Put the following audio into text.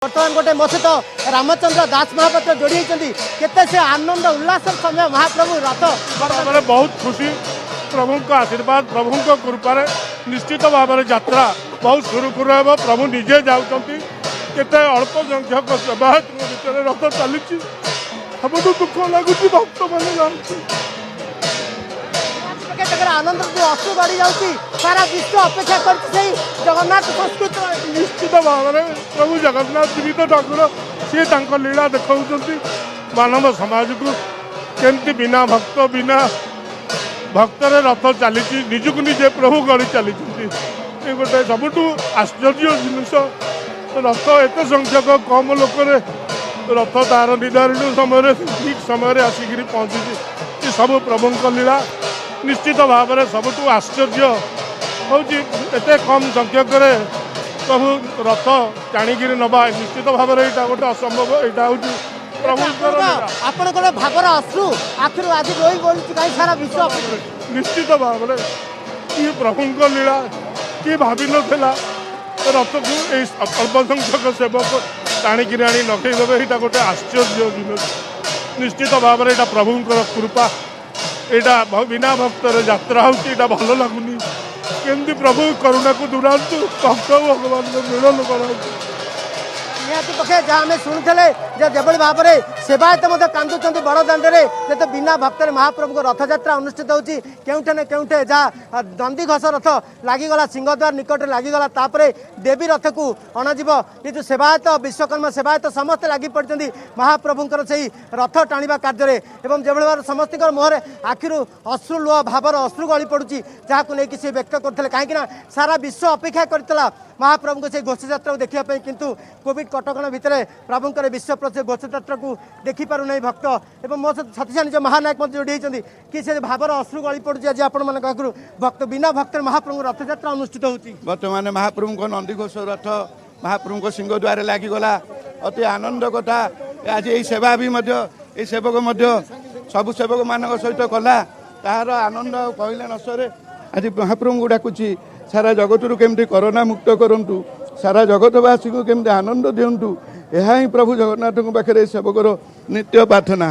ବର୍ତ୍ତମାନ ଗୋଟେ ମୋ ସହିତ ରାମଚନ୍ଦ୍ର ଦାସ ମହାପାତ୍ର ଯୋଡ଼ି ହେଇଛନ୍ତି। କେତେ ସେ ଆନନ୍ଦ ଉଲ୍ଲାସର ସମୟ, ମହାପ୍ରଭୁ ରଥ ଭାବରେ ବହୁତ ଖୁସି। ପ୍ରଭୁଙ୍କ ଆଶୀର୍ବାଦ, ପ୍ରଭୁଙ୍କ କୃପାରେ ନିଶ୍ଚିତ ଭାବରେ ଯାତ୍ରା ବହୁତ ସୁରୁଖୁରୁ ହେବ। ପ୍ରଭୁ ନିଜେ ଯାଉଛନ୍ତି। କେତେ ଅଳ୍ପ ସଂଖ୍ୟକ ସେବାୟତଙ୍କ ଭିତରେ ରଥ ଚାଲିଛି। ସବୁଠୁ ଦୁଃଖ ଲାଗୁଛି, ଭକ୍ତମାନେ ଯାଉଛନ୍ତି। ତାଙ୍କର ଆନନ୍ଦ ଯୋଉ ଅଶ୍ରୁ ଗଡ଼ି ଯାଉଛି। ସାରା ବିଶ୍ୱ ଅପେକ୍ଷା କରିଛି ସେଇ ଜଗନ୍ନାଥ ସଂସ୍କୃତି। ନିଶ୍ଚିତ ଭାବରେ ପ୍ରଭୁ ଜଗନ୍ନାଥ ଜୀବିତ ଠାକୁର। ସିଏ ତାଙ୍କ ଲୀଳା ଦେଖାଉଛନ୍ତି ମାନବ ସମାଜକୁ, କେମିତି ବିନା ଭକ୍ତ, ବିନା ଭକ୍ତରେ ରଥ ଚାଲିଛି। ନିଜକୁ ନିଜେ ପ୍ରଭୁ ଗଳି ଚାଲିଛନ୍ତି। ଏ ଗୋଟେ ସବୁଠୁ ଆଶ୍ଚର୍ଯ୍ୟ ଜିନିଷ। ରଥ ଏତେ ସଂଖ୍ୟକ କମ ଲୋକରେ ରଥ ତାର ନିର୍ଦ୍ଧାରିତ ସମୟରେ, ଠିକ୍ ସମୟରେ ଆସିକିରି ପହଞ୍ଚିଛି। ଏ ସବୁ ପ୍ରଭୁଙ୍କ ଲୀଳା। ନିଶ୍ଚିତ ଭାବରେ ସବୁଠୁ ଆଶ୍ଚର୍ଯ୍ୟ ହେଉଛି, ଏତେ କମ୍ ସଂଖ୍ୟକରେ ପ୍ରଭୁ ରଥ ଟାଣିକିରି ନେବା ନିଶ୍ଚିତ ଭାବରେ ଏଇଟା ଗୋଟେ ଅସମ୍ଭବ। ଏଇଟା ହେଉଛି ପ୍ରଭୁଙ୍କର ଲୀଳା। ଆପଣଙ୍କର ଭାବର ଅଶ୍ରୁ ଆଖିରୁ ଆଜି ରହି ଗଲୁଛି କାହିଁ? ସାରା ବିଶ୍ୱ ଅପେକ୍ଷା। ନିଶ୍ଚିତ ଭାବରେ ଇଏ ପ୍ରଭୁଙ୍କ ଲୀଳା। କିଏ ଭାବିନଥିଲା ରଥକୁ ଏଇ ଅଳ୍ପ ସଂଖ୍ୟକ ସେବକ ଟାଣିକିରି ଆଣି ଲଗେଇଦେବେ। ଏଇଟା ଗୋଟେ ଆଶ୍ଚର୍ଯ୍ୟ ଜିନିଷ। ନିଶ୍ଚିତ ଭାବରେ ଏଇଟା ପ୍ରଭୁଙ୍କର କୃପା। ଏଇଟା ବିନା ଭକ୍ତରେ ଯାତ୍ରା ହେଉଛି। ଏଇଟା ଭଲ ଲାଗୁନି। କେମିତି ପ୍ରଭୁ କରୁଣାକୁ ଦୂରାନ୍ତୁ, ଭକ୍ତ ଭଗବାନଙ୍କ ମିଳନ କରାନ୍ତୁ। ନିହାତି ପକ୍ଷେ ଯାହା ଆମେ ଶୁଣୁଥିଲେ ଯେ ଯେଭଳି ଭାବରେ ସେବାୟତ ମଧ୍ୟ କାନ୍ଦୁଛନ୍ତି ବଡ଼ ଦାଣ୍ଡରେ, ଯେତେ ବିନା ଭକ୍ତରେ ମହାପ୍ରଭୁଙ୍କ ରଥଯାତ୍ରା ଅନୁଷ୍ଠିତ ହେଉଛି। କେଉଁଠି ନା କେଉଁଠି ଯାହା ନନ୍ଦିଘୋଷ ରଥ ଲାଗିଗଲା, ସିଂହଦ୍ୱାର ନିକଟରେ ଲାଗିଗଲା, ତାପରେ ଦେବୀ ରଥକୁ ଅଣାଯିବ। ଏ ଯେଉଁ ସେବାୟତ, ବିଶ୍ୱକର୍ମା ସେବାୟତ ସମସ୍ତେ ଲାଗି ପଡ଼ିଛନ୍ତି ମହାପ୍ରଭୁଙ୍କର ସେଇ ରଥ ଟାଣିବା କାର୍ଯ୍ୟରେ। ଏବଂ ଯେଭଳି ଭାବରେ ସମସ୍ତଙ୍କର ମୁହଁରେ ଆଖିରୁ ଅଶ୍ରୁ ଲୁହ, ଭାବର ଅଶ୍ରୁ ଗଳି ପଡ଼ୁଛି, ଯାହାକୁ ନେଇକି ସେ ବ୍ୟକ୍ତ କରୁଥିଲେ। କାହିଁକିନା ସାରା ବିଶ୍ୱ ଅପେକ୍ଷା କରିଥିଲା ମହାପ୍ରଭୁଙ୍କ ସେଇ ଘୋଷଯାତ୍ରାକୁ ଦେଖିବା ପାଇଁ, କିନ୍ତୁ କୋଭିଡ କଟକଣା ଭିତରେ ପ୍ରଭୁଙ୍କର ବିଶ୍ୱ ପ୍ରସିଦ୍ଧ ଘୋଷଯାତ୍ରାକୁ ଦେଖିପାରୁନାହିଁ ଭକ୍ତ। ଏବଂ ମୋ ସହିତ ସତୀଶା ନିଜ ମହାନାୟକ ମଧ୍ୟ ଯୋଡ଼ି ହେଇଛନ୍ତି କି ସେ ଭାବର ଅଶ୍ରୁ ଗଳି ପଡ଼ୁଛି ଆଜି ଆପଣମାନଙ୍କ ଆଗରୁ। ଭକ୍ତ ବିନା ଭକ୍ତରେ ମହାପ୍ରଭୁଙ୍କ ରଥଯାତ୍ରା ଅନୁଷ୍ଠିତ ହେଉଛି। ବର୍ତ୍ତମାନ ମହାପ୍ରଭୁଙ୍କ ନନ୍ଦିଘୋଷ ରଥ ମହାପ୍ରଭୁଙ୍କ ସିଂହଦ୍ୱାରରେ ଲାଗିଗଲା। ଅତି ଆନନ୍ଦ କଥା। ଆଜି ଏଇ ସେବା ବି ମଧ୍ୟ ଏଇ ସେବକ ମଧ୍ୟ ସବୁ ସେବକମାନଙ୍କ ସହିତ କଲା, ତାହାର ଆନନ୍ଦ ଆଉ କହିଲେ ନ ସରେ। ଆଜି ମହାପ୍ରଭୁଙ୍କୁ ଡାକୁଛି, ସାରା ଜଗତରୁ କେମିତି କରୋନା ମୁକ୍ତ କରନ୍ତୁ, ସାରା ଜଗତବାସୀଙ୍କୁ କେମିତି ଆନନ୍ଦ ଦିଅନ୍ତୁ। ଏହା ହିଁ ପ୍ରଭୁ ଜଗନ୍ନାଥଙ୍କ ପାଖରେ ଏ ସେବକର ନିତ୍ୟ ପ୍ରାର୍ଥନା।